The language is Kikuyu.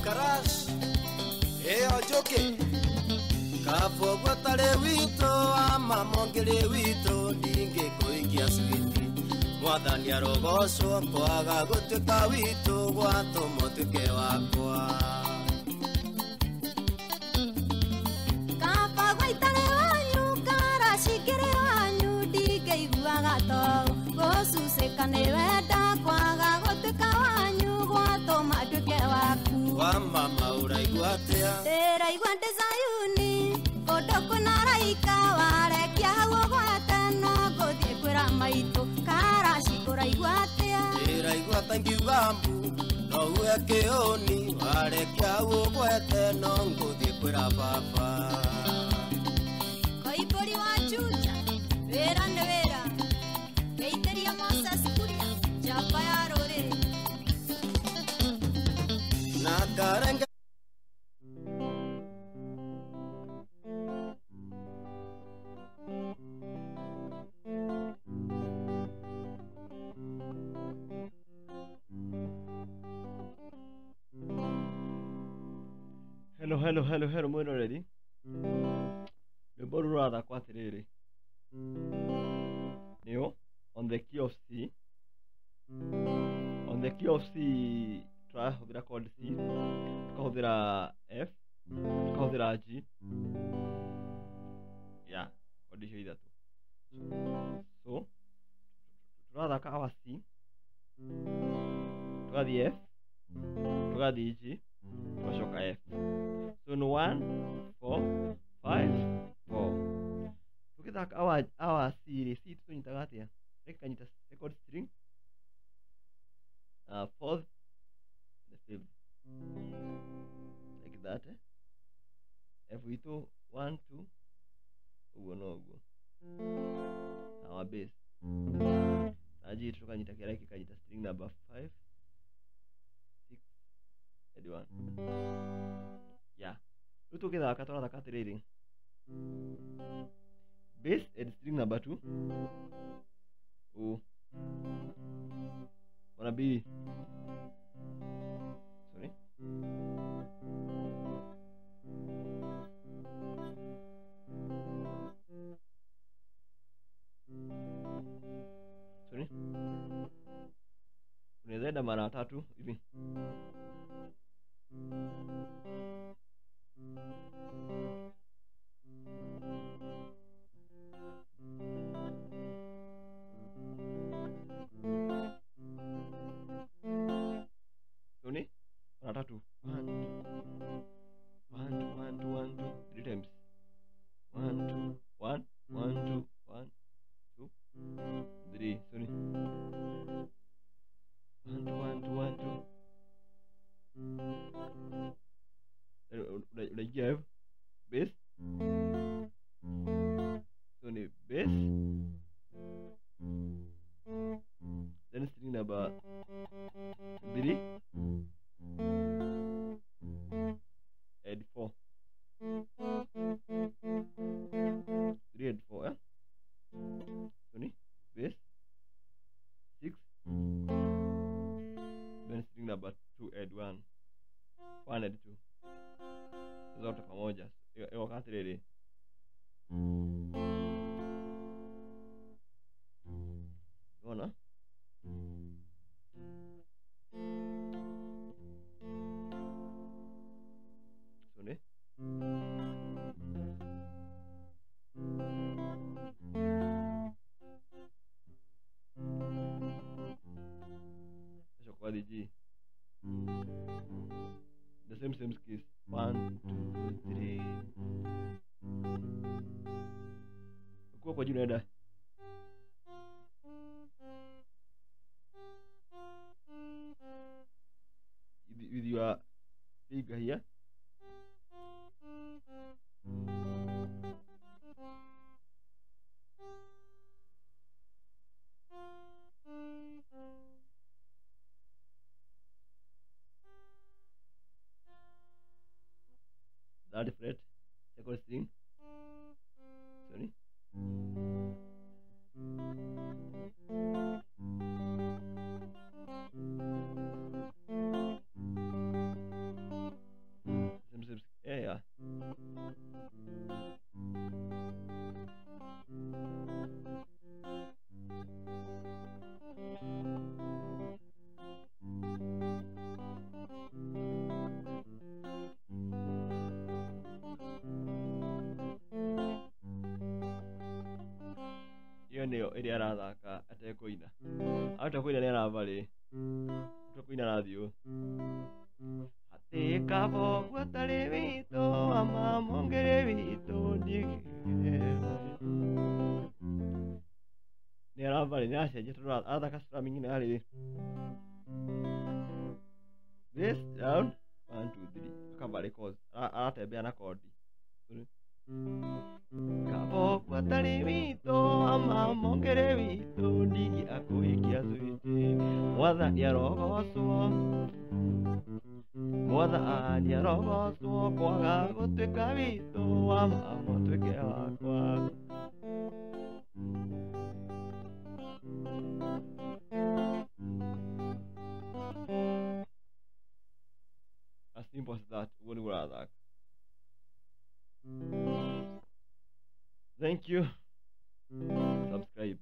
Karash ĩyo njũkĩ kabogwo tarĩ witũ wa mama ngĩrĩ witũ ndingĩkũikia switi mwathani arogocwo kwaga gũtuĩka witũ gwatũma ũtuĩke wakwa. Kabogwo itarĩ wanyu Karash ngĩrĩ wanyu ndingĩiguaga to gũcucĩka nĩ wenda kwaga gũtuĩka wanyu gwatũma nduĩke waku. Wa mama ũraigua atĩa? Ndĩraigua ndĩ Zayuni kũndũ kwĩna araika warekia hau ũgwate no ngũthiĩ kwĩra maitũ Karash ũraigua atĩa? Ndĩraigua ta ngiuga mbu no uge kĩũni warekia hau ũgwete no ngũthiĩ kwĩra baba. Koimbũri wa Juja wĩra nĩ wĩra geithĩria Moses Kuria njamba ya rũrĩrĩ na karenge. Hello, hello, hello, hello, mwena ready? Rwĩmbo rũrũ rũrathakwo atĩrĩrĩ nĩyo on the key of C. On the key of C tũrahũthĩra chord C, tũkahũthĩra F, tũkahũthĩra G. Yeah, chord icio ithatũ. So tũrathaka our C, tũgathiĩ F, tũgathiĩ G, tũgacoka F. So no 1 4 5 4. Tũgĩthaka our C rĩ, C tũnyitaga atĩa? Reke kanyita second string, fourth, the fifth, like that. F itũ 1 2 ũguo no ũguo our bass. Na G tũkanyita kĩara gĩkĩ kanyita string number 5 6 and 1. Yeah, rĩu tũgĩthaka tũrathaka atĩrĩrĩ bass and string number 2 O wanna be sorry sorry unaweza enda mara tatu hivi. Mara tatu 1 2 1 2 1 2 1 2 3 times 1 2 1 1 2 1 2 3 sorry 1 2 1 2 1 2. Unaingia F bass, so ni bass then string number 3 and 4 3 and 4, eh? So ni bass 6 then string number 2 and 1 1 and 2 zote pamoja ĩgoka atĩrĩrĩ unaona? So ni kwa G the same keys 1 2 3 ukiwa kwa juu unaenda with your finger here. Third fret, second string, sorry, Nĩyo ĩrĩa arathaka atekũina. Ahota kũina nĩ arabarĩ, ahota kũina arathiĩ ũũ. Atĩ kaba ũguo atarĩ witũ ama mũngĩrĩ witũ nĩ arabarĩ, nĩ aracenjia tondũ arathaka strumming na rĩ this down 1 2 3 akabarĩ chords, aratembea na kodi. Kaba ũguo atarĩ witũ ama mũngĩrĩ witũ ndingĩakũhikia sweetie. Mwathani arogocwo, Mwathani arogocwo kwaga gũtuĩka witũ ama mũtuĩke wakwa. As simple as that. Ũguo nĩguo ũrathaka. Thank you. Subscribe.